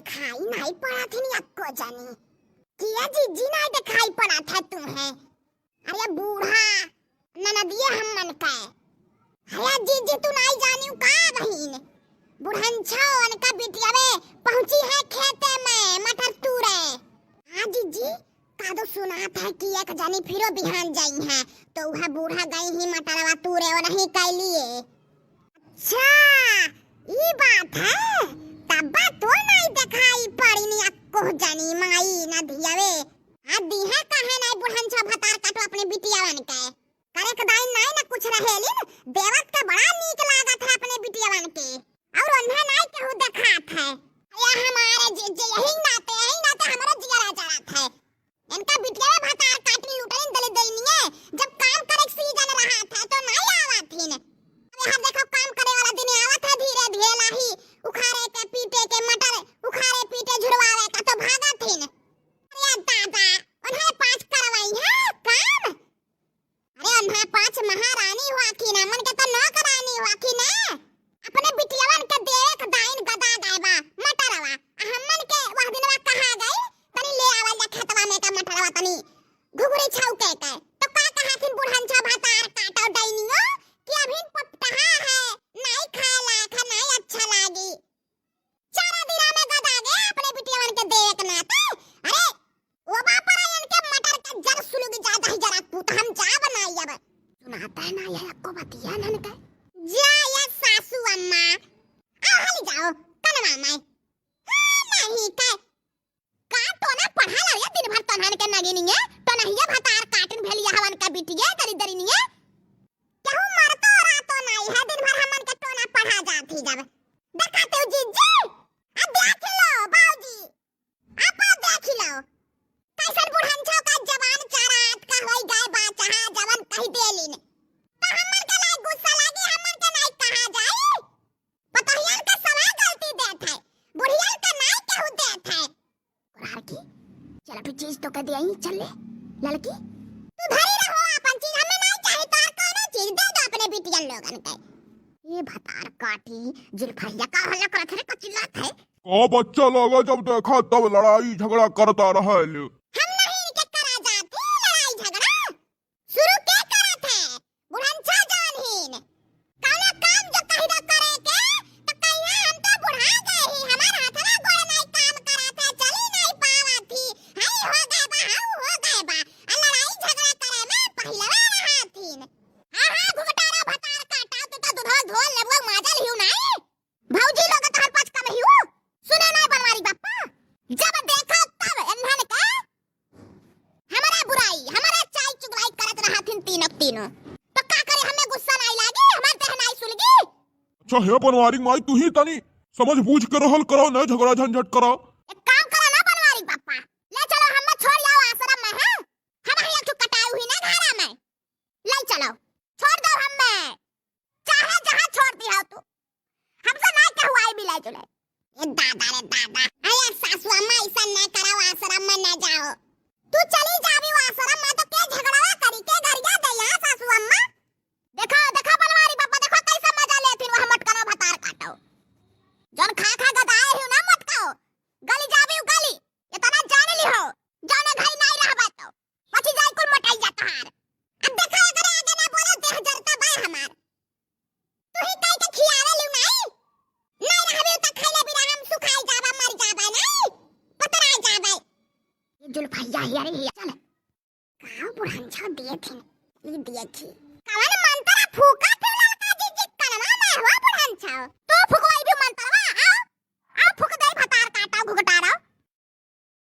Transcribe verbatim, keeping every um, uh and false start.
दिखाई नाहीं पड़त हिन एक्को जनी। किया जीजी नाहीं दिखाई पड़त है तुम्हें? अरे बूढ़ा ननदिया हमन के। अरे जीजी तू नाहीं जानिउ का बहिन? बुढ़नछो उनका बिटियावे पहुँची है खेते में मटर तूरे। हाँ जीजी, कादो सुनात है कि एक जनी फिरो बिहान जाई है, तो उहा बूढ़ा गई ही मटरवा तूरे और नहीं कैलिए। अच्छा, ई बात है, तब्बा तो नाहीं देखाई पड़िन एक्को जनी माई नदियावे। आ दीहे काहे नाहीं बुढ़नछो भतार काटो अपने बिटियावन के। करे के दाइन नाहीं न कुछ रहेलिन, देवत के बड़ा नीक लागत है अपने बिटियावन के। और उन्हें नाहीं केहू देखात है। या हमारे जीजी यही नाते, यही नाते हमारा जियरा जरात है। इनका बिटिया भतार काटिन लुटइन दले दैनिये, जब काम करे के सीजन रहत है तो नाहीं आवत हिन। अब यहाँ देखो काम करे वाला दिन आवत है धीरे धीरे लाही, उखाड़े के पीटे के मटर, उखाड़े पीटे झुरवावे का तो भागत हिन। अरे दादा, उन्हें पाँच करवाई है काम। अरे उन्हें पाँच महारानी हुआ की ना, मन के तो नौकरानी हुआ की ना। अपने बिटियावन के देवे के दाइन गदा गए बा मटरवा। आ हमन के वह दिनवा कहा गई, तनी ले आवल जा खेतवा में का मटरवा, तनी घुघुरी छौके के। तो का कहा थिन बुढ़नछो भतार काटो डैनियो कि अभी पपटहा है, नाहीं खाए लायक है, नाहीं अच्छा लागी। चारा दिना में गदा गए अपने बिटियावन के देवे के नाते। अरे ओ बाप रे, इनके मटर के जर सुलग जा दही जरा पूत, हम जाब नाहीं अब। सुनाता है ना ये एक्को बतिया नन के। जा ये सासू अम्मा, आ हाली जाओ कनवा में। हाँ, नाहीं के का टोना पढ़ा ला ये दिन भर तोन्हन के नगिनिये, टोनहिया भतार काटिन भेलिया हवन का बिटिये दरी दरी निये। केहू मरतो रातो नाहीं है, दिन भर हमन के टोना पढ़ा जात ही जब। देखाते हो जीजी, आ देख लो बाबूजी, आप देख लो। कैसन बुढ़नछो का जबान चारा आत का होई गए बा, चाहा जवन कही देलिन। तो हमन के लाई गुस्सा लागी, हमन के नाहीं कहा जाई। पतोहियन के सवा गलती देत है, बुढ़ियन के नाहीं केहू देत है। कुरार की, चल अभी चीज तो के दे आई, चल ले। ललकी, तू धरी रहो अपन चीज, हमें नाहीं चाही तोहर कौनो चीज, दे दो अपने बिटियन लोगन के। ये भतार काटी, जुल्फहिया का हल्ला करत है रे, का चिल्लात है? का बच्चा लोग जब देखा तब लड़ाई झगड़ा करता रहेले। हम नाहीं इनके करा जात ही लड़ाई झगड़ा। शुरू के करत है? बुढ़नछा जौन हीन। कौनो काम जो कहि दो करे के, तो कहिया हम तो बुढ़ा गए ही, हमार हथवा गोड़ नाहीं काम करत है, चली नाहीं पावत ही, हई हो गए बा, हऊ हो गए बा, आ लड़ाई झगड़ा करे में पहिलवा रहत हीन। हाँ, हाँ, घुघटारा भतार काटा, तू तो दुधवा धोल लेबो, माजल हिउ नाहीं। भौजी लोग तोहर पाँच कम हिउ, सुने नाहीं बनवारी बापा, जब देखा तब एन्हन के हमारा बुराई, हमारा चाई चुगलाई करत रहत हिन तीनों के तीनों। तो का करे, हमें गुस्सा नाहीं लागी, हमार देह नाहीं सुलगी। अच्छा हे बनवारी माई, तू ही तनी समझ बूझ के रहल करो, न झगड़ा झंझट करो। एक काम करो ना बनवारी बापा, ले चलो हमें छोड़ जाओ आश्रम में, हैं? हम ही एक ठो कटाई हुई ना घरा में, ले चलो, छोड़ दो हमें, चाहे जहाँ छोड़ दिया हो तू। हमसे ना कहवाई मिलाई जुलाई। ए दादा रे दादा, अरे सासू अम्मा, ऐसा ना कराओ, आश्रम में ना जाओ। तू चली जाबी वो आश्रम में तो के झगड़वा करी, के गरिया दे यहाँ सासू अम्मा? देखो, देखो बनवारी बापा, देखो कैसे मजा लेथिन वह मटकनो भतार काटो। जौन खा खा गदाए हिउ ना मटकाओ, गली जाबी उ गली, इतना जान लिहो, जौने घरी नाहीं रहबा तो बची जाई कुल मोटाई जा तोहार। अब देखा एकरे आगे ना बोलो, देह जरता बा हमार। तू ही कह के खियावे लिउ नाहीं? नाहीं रहबे त खइले बिना हम सुखाई जाबा, मर जाबा नाहीं, पतराई जाबा। ये जुल्फैया हिया रे हिया, चल। काऊ बुढ़नछा दिए थे, ई दिए थी। कवन मंत्र फूका थे ललका जीजी कनवा में हो बुढ़नछा?